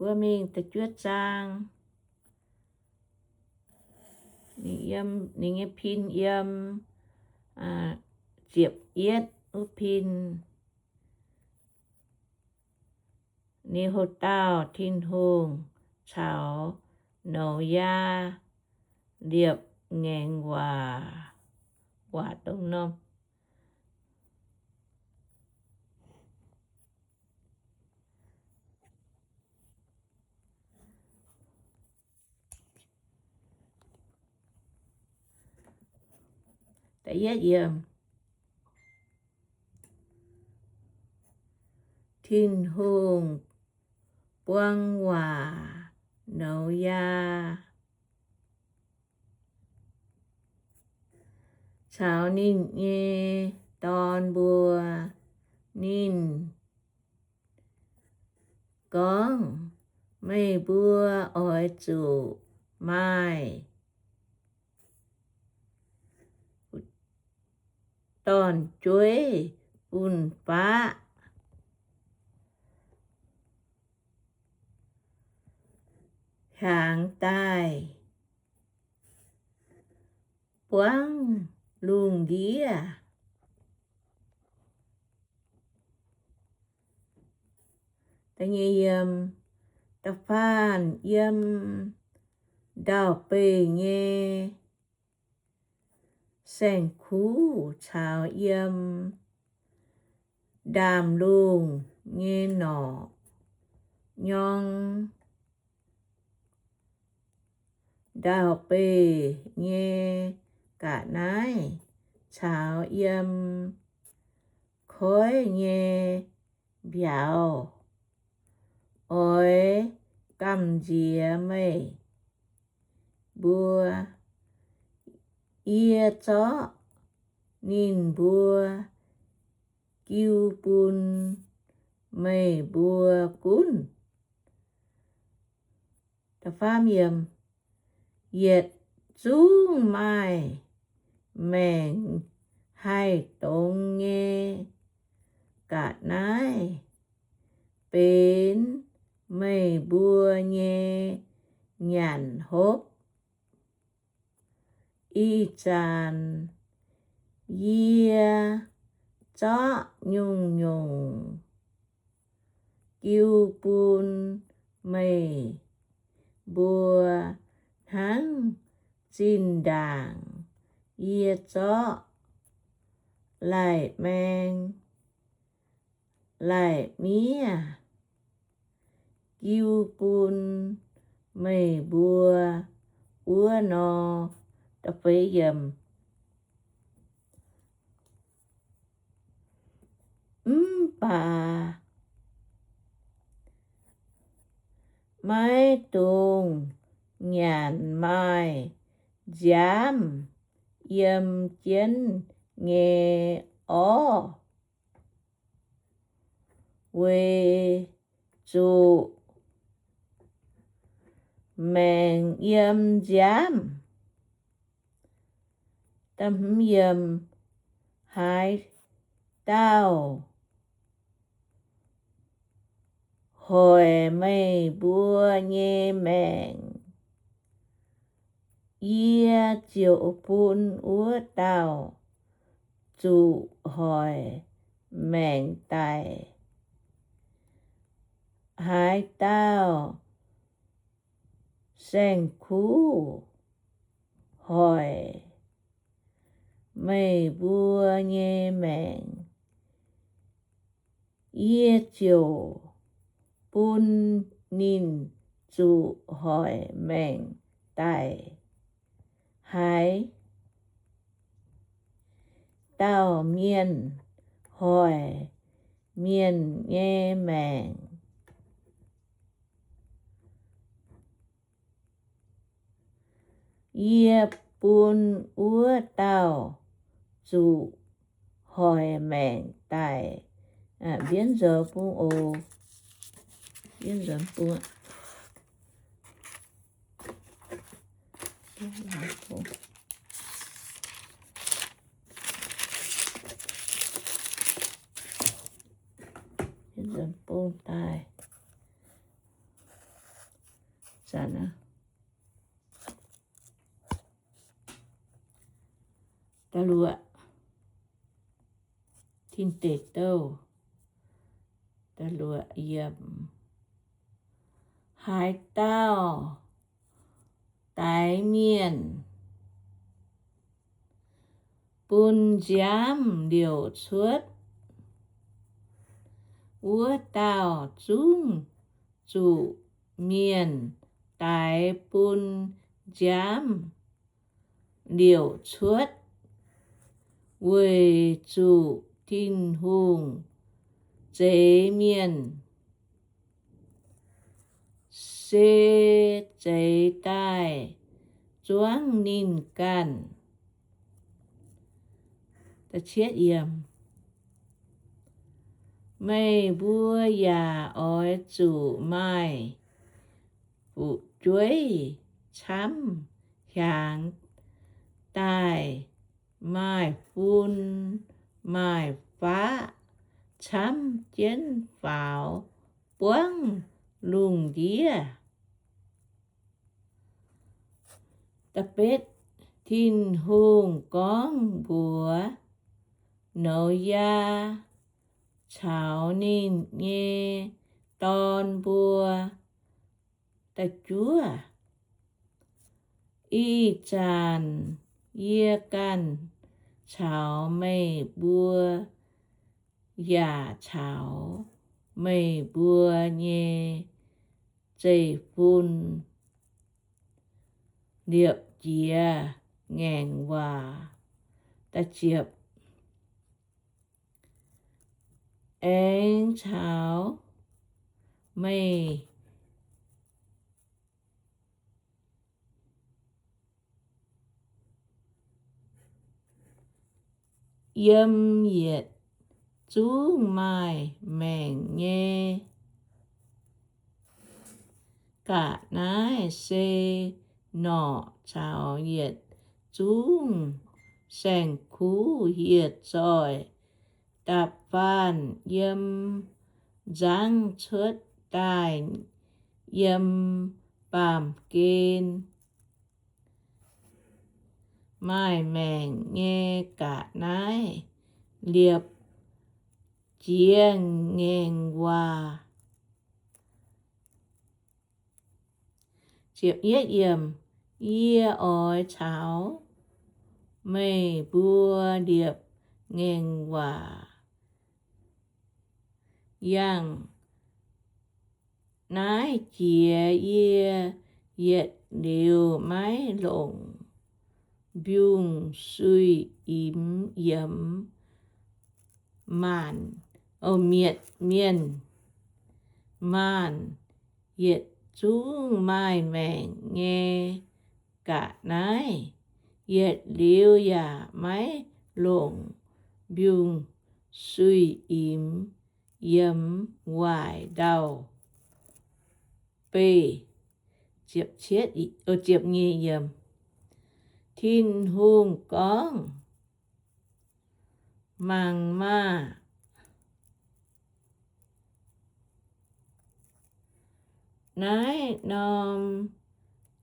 Mbuo mingh da'juov zaang. Ninh nyei pin yiem ziepc yietv wuov pin. Ninh hoc dauh Tin-Hungh caux Noyaa liepc ngaengc waac, waac dongh norm Tin-Hungh buang waac Noyaa caux ninh nyei dorn mbuo. Ninh gorngv, Meih mbuo oix zuqc maaih dorn-jueiv fun-faqv hiaangx daaih buangv lungh ndiev. Da'faanh yiem ndau-beih nyei saeng-kuv caux yiem ndaamv-lungh nyei norqc nyorng, ndau-beih nyei ga'naaiv caux yiem koiv nyei mbiauz, oix gamh nziex meih mbuo. Yie zorqv ninh mbuo jiu bun meih mbuo gunv. Yietc zungv maaih maengc haih dongz nyei ga'naaiv benx meih mbuo nyei nyanc hopv. Ih zanc yie zorqv nyungc-nyungc jiu bun meih mbuo hnangv zinh ndaangc yie zorqv lai-maeng lai-miev jiu bun meih mbuo wuov nor. Mv baac maiv dungx nyanc maaih nziaamv yiem jienv nyei orv, weic zuqc maengc yiem nziaamv. Haaix dauh hoic meih mbuo nyei maengc, yie ziouc bun wuov dauh zuqc hoic maengc daic. Haaix dauh saeng-kuv hoic meih mbuo nyei maengc, yie ziouc bun ninh zuqc hoic maengc daic. Haaix dauh mienh hoic mienh nyei maengc, yie bun wuov dauh zuqc hoic maengc daic. Mbienv nzoux bung oc. Mbienv nzoux bung. Mbienv nzoux bung daaih. Da'luoqc, Tin Deic Douh, da'luoqc yiem. Haaix dauh daix mienh bun nziaamv liouc cuotv, wuov dauh zungv zuqc mienh daix bun nziaamv liouc cuotv, weic zuqc Tin-Hungh zeix mienh, se zeix daaih zuangv ninh ganh. Meih mbuo yaac oix zuqc maaih fu'jueiv camv hiaangx daaih, maaih fun maaih faqv camv jienv faaux buangv lungh ndiev. Tin-Hungh gorngv mbuox Noyaa caux ninh nyei dorn mbuo, Ih zanc yie ganh caux meih mbuo yaac caux meih mbuo nyei zeiv-fun liepc jiez ngaengc waac. Aengx caux meih yiem yietc zungv maaih maengc nyei ga'naaiv, se norqc caux yietc zungv saeng-kuv hieh zoih da'faanh yiem nzangv cuotv daaih yiem baamh gen. Maaih maengc nyei ga'naaiv liepc jiez ngaengc waac. Yie oix caux meih mbuo liepc ngaengc waac. Yangh naaiv jiex yie yietc liuz maiv longc mbiungc-suiv-imx yiemx maanc, mietc mienh maanc. Yietc zungv maaih maengc nyei ga'naaiv yietc liuz yaac maiv longc mbiungc-suiv-imx yiemx waaic ndau-beih. Tin-Hungh gorngv, Mangc maah! Naaiv norm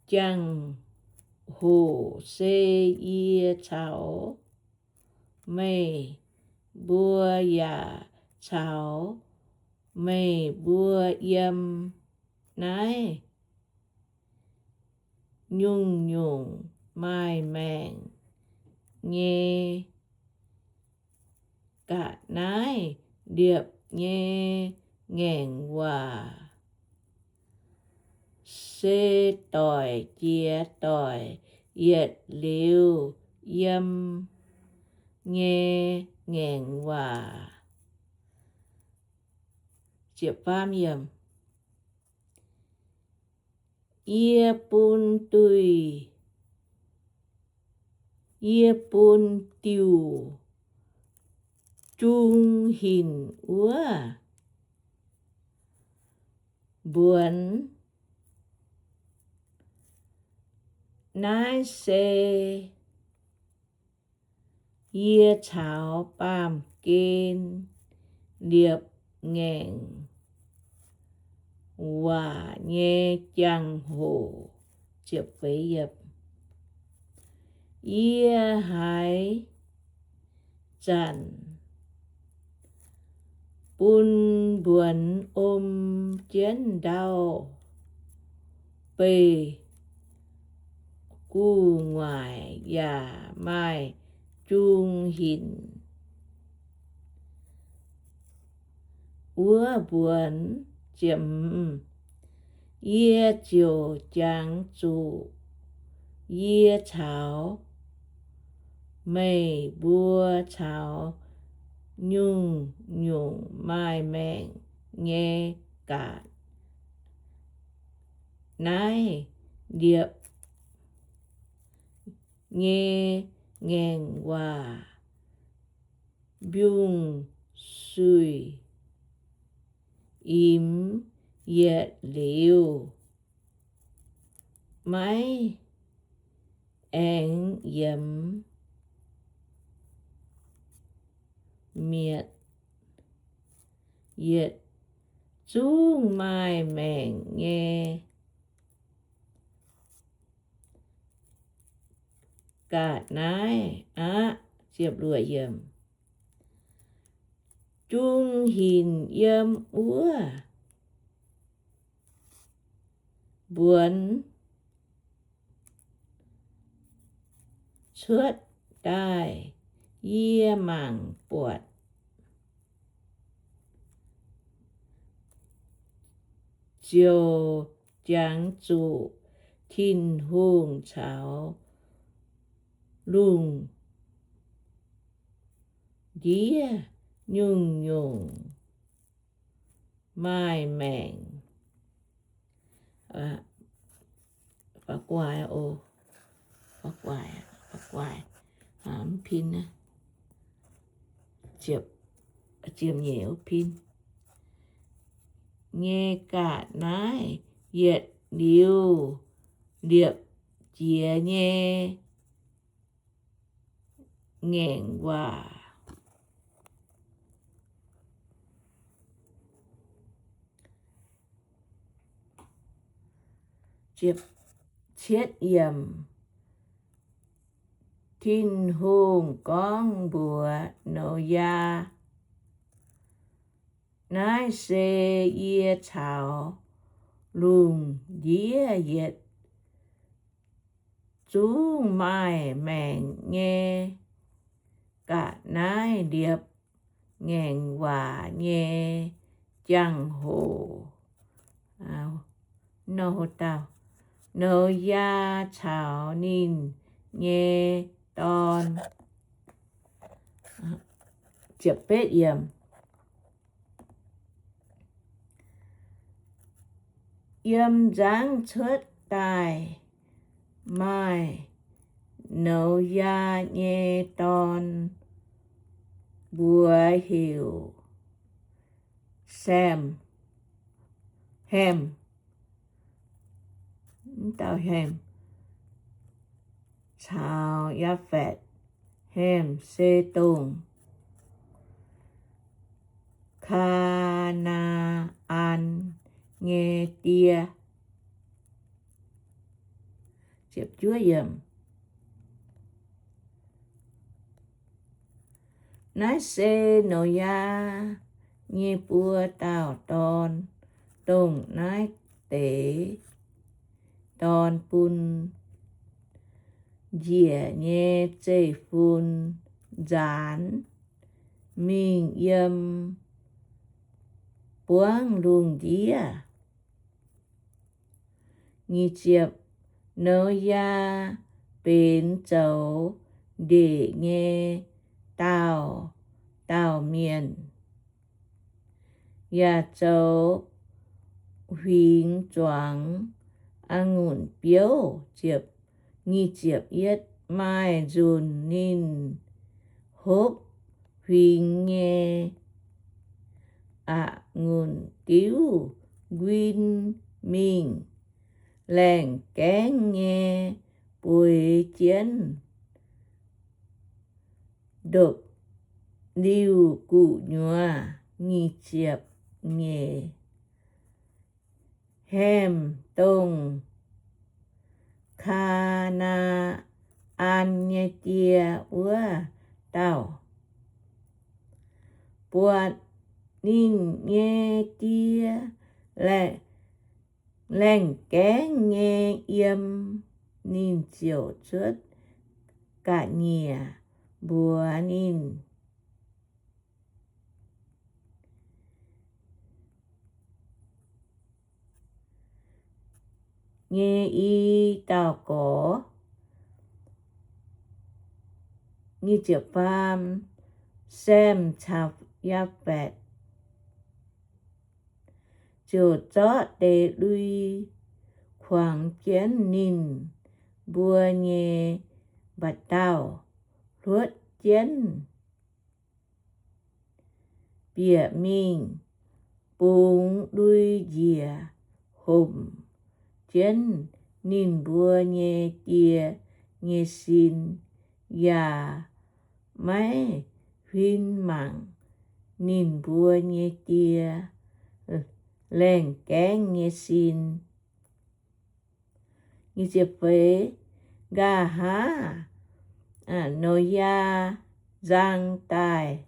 jangx-hoc se yie caux meih mbuo yaac caux meih mbuo yiem naaiv nyungc-nyungc maaih maengc nyei ga'naaiv liepc nyei ngaengc waac, se doic jiex doic yietc liuz yiem nyei ngaengc waac. Yie bun diuc, yie bun diuc jung hinc wuov mbuonx. Naaiv se yie caux baamh gen liepc ngaengc waac nyei jangx-hoc. Yie haaix zanc bun mbuonx om jienv ndau, beih gu'nguaaic yaac maaih jung hinc wuov mbuonx. Yie ziouc jangx zuqc yie caux meih mbuo caux nyungc-nyungc maaih maengc nyei ga'naaiv liepc nyei ngaengc waac mbiungc-suiv imx yietc liuz, maiv aengx yiemx mietc yietc zungv maaih maengc nyei ga'naaiv aqv. Jung hinc yiem wuov mbuonx cuotv daaih, yie mangc buatc ziouc jangx zuqc Tin-Hungh caux lungh ndiev nyungc-nyungc maaih maengc nyei ga'naaiv yietc liuz liepc jiez nyei ngaengc waac. Tin-Hungh gorngv mbuox Noyaa, Naaiv se yie caux lungh ndiev yietc zungv maaih maengc nyei ga'naaiv liepc ngaengc waac nyei jangx-hoc. Noyaa caux ninh nyei dorn. Yiem nzangv cuotv daaih maaih Noyaa nyei dorn, mbuox heuc Sem, Hem, mv dauh Hem, caux Yaafetc. Hem se dongh Kaa^naa^an nyei die. Naaiv se Noyaa nyei buo dauh dorn, dongh naaiv deix dorn bun njiec nyei zeiv-fun nzaanx mingh yiem buangv lungh ndiev. Noyaa benx zoux ndeic nyei daauh, daauh mienh, yaac zoux huingx zuangx a'ngunc biouv. Maaih nzunc ninh hopv huingx nyei a'ngunc diuv nquin mingh, laengh gaengv nyei bueix jienv ndopv-liuh gu'nyuoz. Nyic ziepc nyeic. Hemx dongh Kaa^naa^an nyei die wuov dauh, buatc ninh nyei die laengh gaengv nyei yiem, ninh ziouc cuotv ga'nyiec mbuox ninh nyei i dauh gorx. Sem caux Yaaphatc ziouc zorqv deix lui kuangx jienv ninh mbuo nyei mba'dauh, hluotv jienv bieqc mingh bungx lui njiec homc jienv ninh mbuo nyei die nyei sin, yaac maiv huin mangc ninh mbuo nyei die laengh gaengv nyei sin. Nqa'haav Noyaa nzang daaih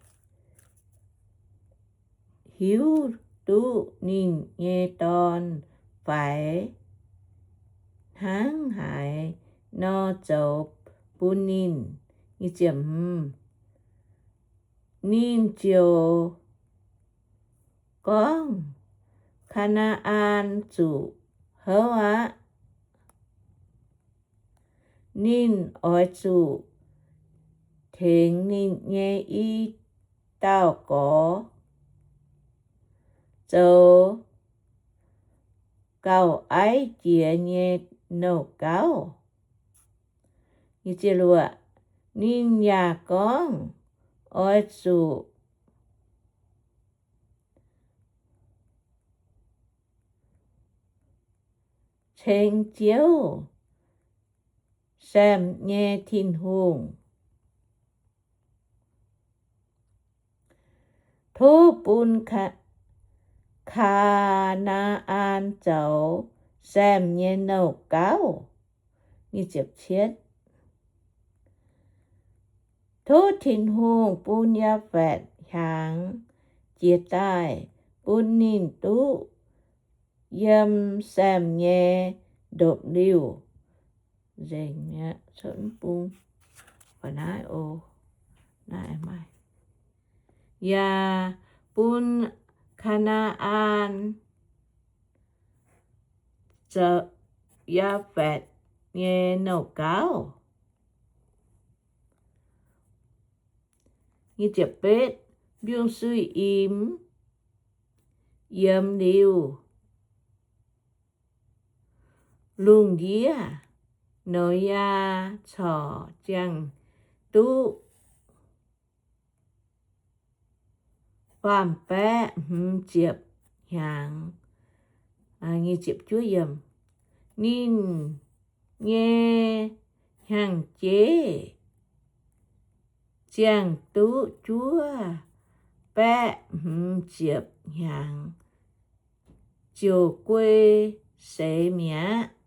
hiuv duqv ninh nyei dorn faix hnangv haaix nor zoux bun ninh. Ninh ziouc gorngv, Kaa^naa^an zuqc houv aqv. Ninh oix zuqc tengx ninh nyei i dauh gorx zoux gauh aiv jiex nyei nouh gauv. Ninh yaac gorngv, Oix zuqc ceng Ziouv, Sem nyei Tin-Hungh, tov bun Kaa^naa^an zoux Sem nyei nouh gauv. Tov Tin-Hungh bun Yaaphatc hiaangx jiez daaih, bun ninh duqv yiem Sem nyei ndopv-liuh. Yaac bun Kaa^naa^an zoux Yaaphatc nyei nouh gauv. Mbiungc-suiv imx yiemx liuz, lungh ndiev Noyaa corc ziangh duqv faam-baeqv hmz ziepc hnyangx. Ninh nyei hnyangx-jeiv ziangh duqv juov baeqv hmz ziepc hnyangx, ziouc guei seix mi'aqv.